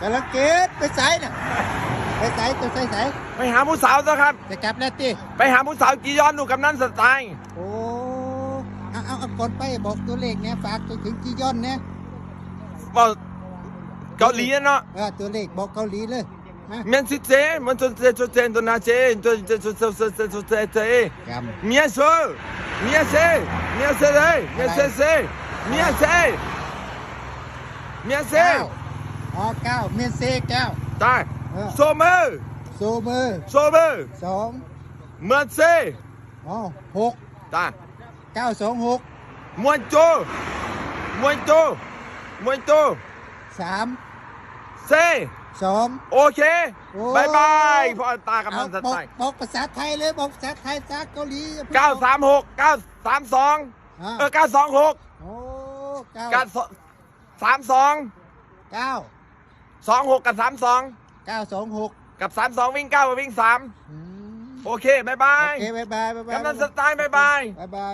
ກາລະເກດ ໄປໃສນະ? ໄປໃສ? ຈະໄປໃສ? ໄປຫາຜູ້ສາວຕົວະຄັບ. ຈະກັບແລ້ວຕິ? ໄປຫາຜູ້ສາວຈີຢອນ ລູກກຳນັນສະຕາຍ. ໂອ້ ເອົາ ເອົາ ເອົາ ກ່ອນໄປບອກຕົວເລກແດ່ ຝາກໄປເຖິງຈີຢອນແດ່. ເວົ້າເກົາຫຼີເນາະ. ເອີ ຕົວເລກບອກເກົາຫຼີເລີຍ. ແມ່ນຊິເຈ ມັນຈົນເຈ ຈົນເຈ ໂຕນາເຈ ໂຕ ໂຕ ໂຕ ໂຕ ໂຕ ເຈ ເຈ ເຈ ກຳ ເມຍເຊ ເມຍເຊ ເມຍເຊເດ ເມຍເຊເຊ ເມຍເຊ ເມຍເຊ ເກົ້າ ອໍ ເກົ້າ ເມຍເຊ ເກົ້າ ຕາຍ ເອີ ໂຊເມີ ໂຊເມີ ໂຊເມີ ສອງ ເມີເຊ ອໍ ຫົກ ຕາຍ ເກົ້າສອງຫົກ ມວນໂຈ ມວນໂຈ ມວນໂຈ ສາມ ເຊ ສອງ ໂອເຄ ໂອ້ ບາຍບາຍ ພໍ່ຕາກຳນັນສະຕາຍ ບອກ ບອກພາສາໄທເລີຍ ບອກພາສາໄທ ພາສາເກົາຫຼີ ເກົ້າສາມຫົກ ເກົ້າສາມສອງ ອາ ເອີ ເກົ້າສອງຫົກ ໂອ້ ເກົ້າ ເກົ້າ ສາມສອງ ເກົ້າ ສອງຫົກ ກັບ ສາມສອງ ເກົ້າສອງຫົກ ກັບ ສາມສອງ ວິ່ງ ເກົ້າ ກະວິ່ງ ສາມ ອືມ ໂອເຄ ບາຍບາຍ ໂອເຄ ບາຍບາຍ ບາຍບາຍ ກຳນັນສະຕາຍ ບາຍບາຍ ບາຍບາຍ.